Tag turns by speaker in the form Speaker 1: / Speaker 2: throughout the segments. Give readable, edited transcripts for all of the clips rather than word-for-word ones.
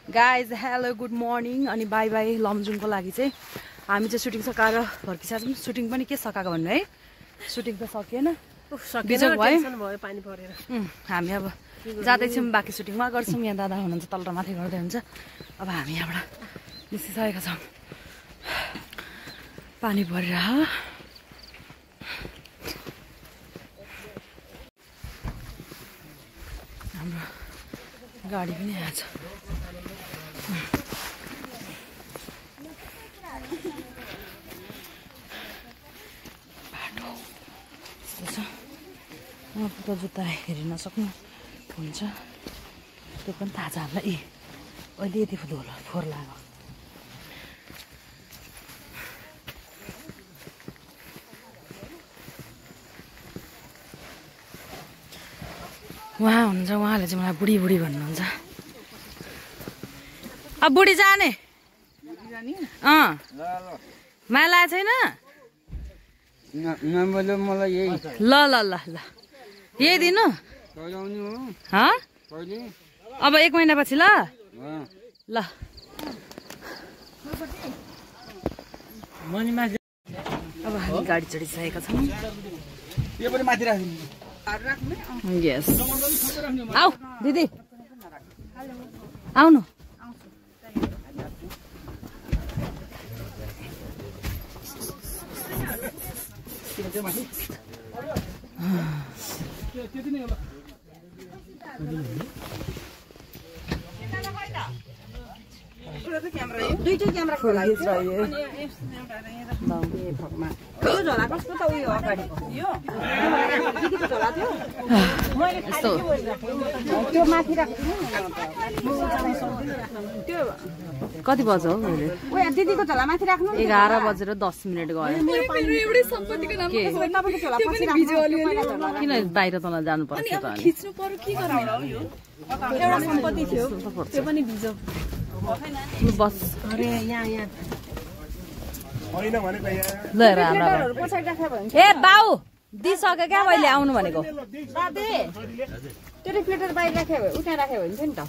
Speaker 1: Guys hello good morning अनि by by लमजुङको लागि चाहिँ हामी चाहिँ सुटिङ सकाएर फर्किसकेको छौँ। सुटिङ पनि के सकाएको भन्नु है, सुटिङ त सकिएन, बिजोग भयो पानी परेर। हामी अब जाँदैछौँ बाँकी सुटिङमा गर्छौँ। यहाँ दादा हुनुहुन्छ तल र माथि गर्दै हुन्छ। अब हामी यहाँबाट निस्किसकेका छौँ। पानी परेर हाम्रो गाडी पनि आएछ। बाटो यस्तो छ, त जुत्ता हेरि नसक्नु हुन्छ, त्यो पनि थाहा छ हामीलाई। अहिले यति फोहोर लाग्यो। उहाँ हुनुहुन्छ, उहाँले चाहिँ मलाई बुढी बुढी भन्नुहुन्छ। अब बुढी जाने माया लागेको छैन। ल ल ल ल यही दिनु अब 1 महिनापछि ल ल। अब हामी गाडी चढिसकेका छौँ। यस आऊ दिदी आउनु। दुईटै क्यामेरा खोला कति बज्यो दिदीको झोला माथि राख्नु। 11 बजेर 10 मिनट गयो। किन बाहिर तल जानु पर्छ त? बस ए बाउ दिइसक्यो क्या मैले आउनु भनेको।
Speaker 2: त्यो रिफ्लेक्टर बाहिर राख्यो उता राख्यो भने नि त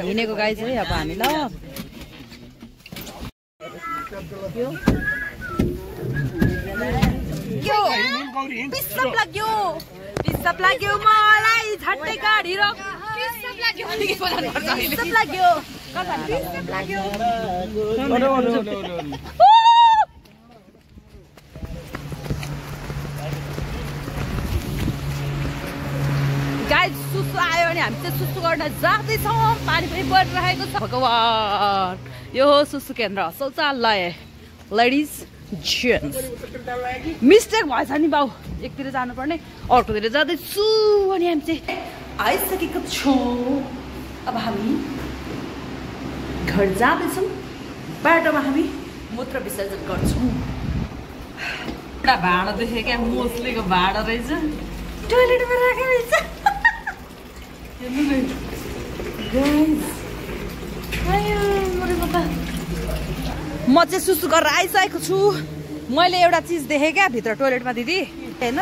Speaker 1: हिँडेको गाई चाहिँ अब हामी ल पिस्सप लाग्यो मलाई झट्टै गाडी रोक। गाई सुसु आयो भने हामी चाहिँ सुसु गर्न जाँदैछौँ। पानी पनि परिरहेको छ। भगवान यो हो सुसु केन्द्र शौचालय। लेडिज जेन्ट्स मिस्टेक भएछ नि बाउ, एकतिर जानुपर्ने अर्कोतिर जाँदैछु अनि हामी चाहिँ आइसकेको छौँ। अब हामी घर जाँदैछौँ। बाटोमा हामी मूत्र विसर्जन गर्छौँ। एउटा भाँडो देखेँ क्या, मोस्लेको भाँडो रहेछ, टोइलेटमा राखेको रहेछ। म चाहिँ सुसु गरेर आइसकेको छु। मैले एउटा चिज देखेँ क्या भित्र टोइलेटमा दिदी, होइन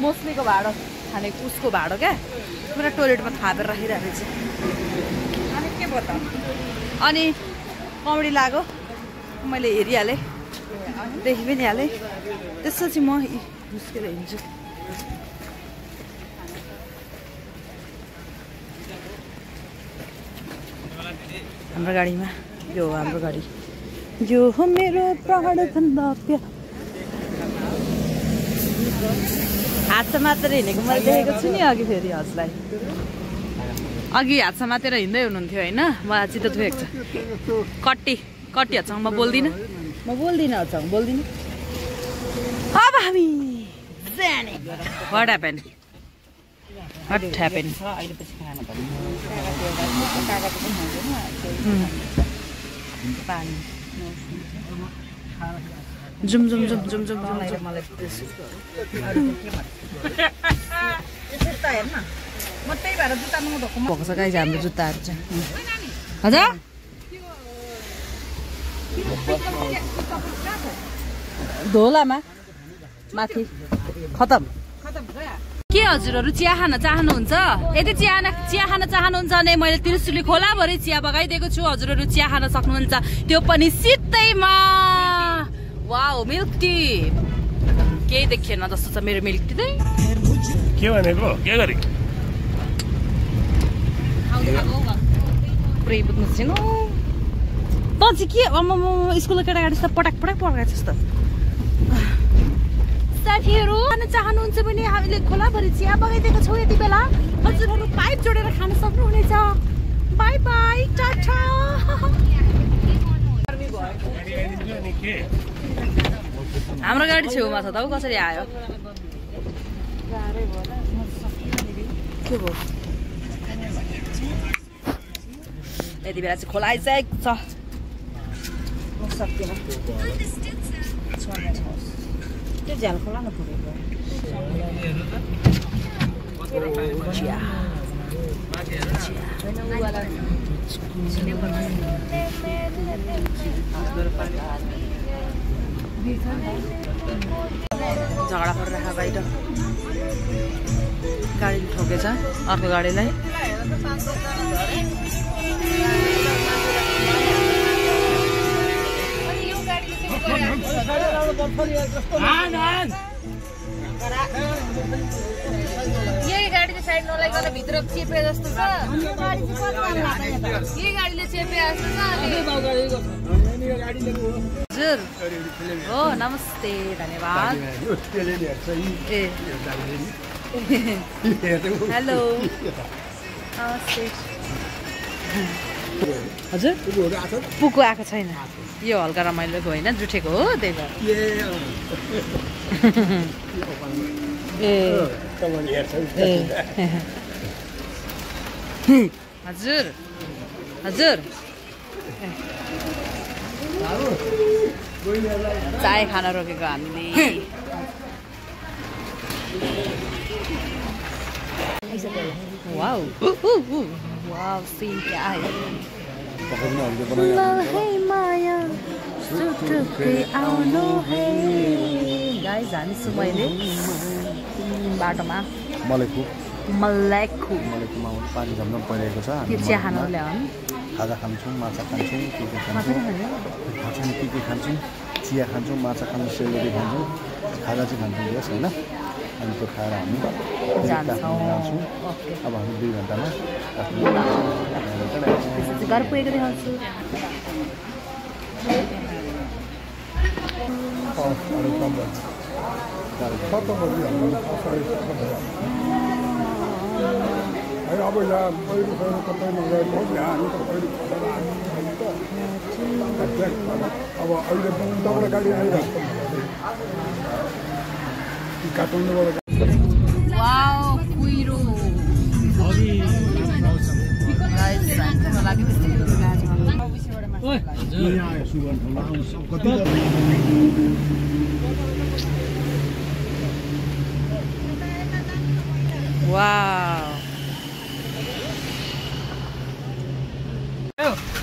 Speaker 1: मोस्लीको भाँडो खाने उसको भाँडो क्या, पुरा टोइलेटमा थापेर राखिरहेको रहेछ। अनि के भयो त? अनि कमेडी लाग्यो, मैले हेरिहालेँ, देखि पनि हालेँ। त्यसपछि म निस्केर हिँड्छु। हाम्रो गाडीमा यो हो हाम्रो गाडी, यो हो मेरो प्राण गन्तव्य। हात मात्र हिँडेको मैले देखेको छु नि अघि। फेरि हजुरलाई अघि हात समातेर हिँड्दै हुनुहुन्थ्यो होइन, मलाई चित्त दुखेको छ। कट्टी हदसँग म बोल्दिनँ बोल्दिनँ। अब हामी जाने। What happened? जुम भएको छ गाइस हाम्रो जुत्ताहरू चाहिँ। हजुर धोलामा माथि खतम के हजुरहरू चिया खान चाहनुहुन्छ यदि चिया खान चाहनुहुन्छ भने मैले त्रिशुली खोलाभरि चिया बगाइदिएको छु हजुरहरू चिया खान सक्नुहुन्छ त्यो पनि शीतैमा वाउ मिल्क टी केही देखिएन जस्तो छ मेरो मिल्क टी चाहिँ
Speaker 3: के भनेको के गरे
Speaker 1: पुरै बुझ्नु छैन त चाहिँ के स्कुलको केटाकेटी त पटक पकाएको छ त साथीहरू खान चाहनुहुन्छ भने हामीले खोलाभरि चिया बगाइदिएको छौँ यति बेला हजुरहरू पाइप जोडेर खान सक्नुहुनेछ बाई बाई टाटा हाम्रो गाडी छेउमा छ त कसरी आयो के भयो यति बेला चाहिँ खोला आइसकेको छ म सक्दिनँ त्यो झ्याल खोला न पुगेको झगडा परिरहेको बाहिर गाडीले ठोकेछ अर्को गाडीलाई यही गाडीले साइड नलाइकन भित्र चेपे जस्तो छ यही गाडीले चेपे जस्तो छ हजुर हो नमस्ते धन्यवाद हेलो नमस्ते हजुर पुको आएको छैन यो हल्का रमाइलोको होइन जुठेको हो त्यही भएर हजुर हजुर चाय खान रोकेको हामीले वाउ वाउ सीन क्या है गाई जान्छु मैले बाटोमा
Speaker 4: मलेकुमा पानी झम्न परिरहेको छ
Speaker 1: त्यो चिया खानु ल्याउनु
Speaker 4: खाजा खान्छौँ माछा खान्छौँ के खान्छौँ चिया खान्छौँ माछा खान्छौँ सेलरोटी खान्छौँ खाजा चाहिँ खान्छौँ यस होइन अनि त्यो खाएर हामी जान्छौँ अब हामी 2 घन्टामा
Speaker 1: घर पुगेको देखाउँछु
Speaker 3: अब यहाँ पहिरो तपाईँले अब अहिले तपाईँको गाडी आइरहेको काठमाडौँबाट
Speaker 1: वाउ कुहिरो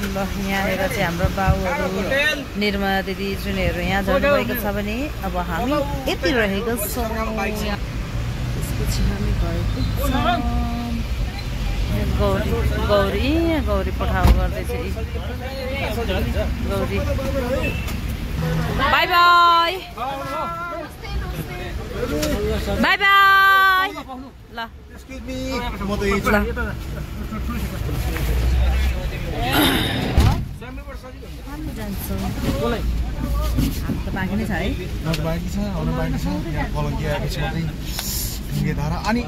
Speaker 1: ल यहाँनिर चाहिँ हाम्रो बाउहरू निर्मला दिदी जुनीहरू यहाँ जानुभएको छ भने अब हामी यति रहेको छौँ त्यसपछि हामी भएको गौरी गौरी पठाउ गर्दैछ Gauri by by by by ल हामी जान्छौँ हामी त बाँकी नै छ है
Speaker 4: बाँकी छ आउनु बाँकी छ यहाँ कलङ्की आएपछि मात्रै ढुङ्गे धारा अनि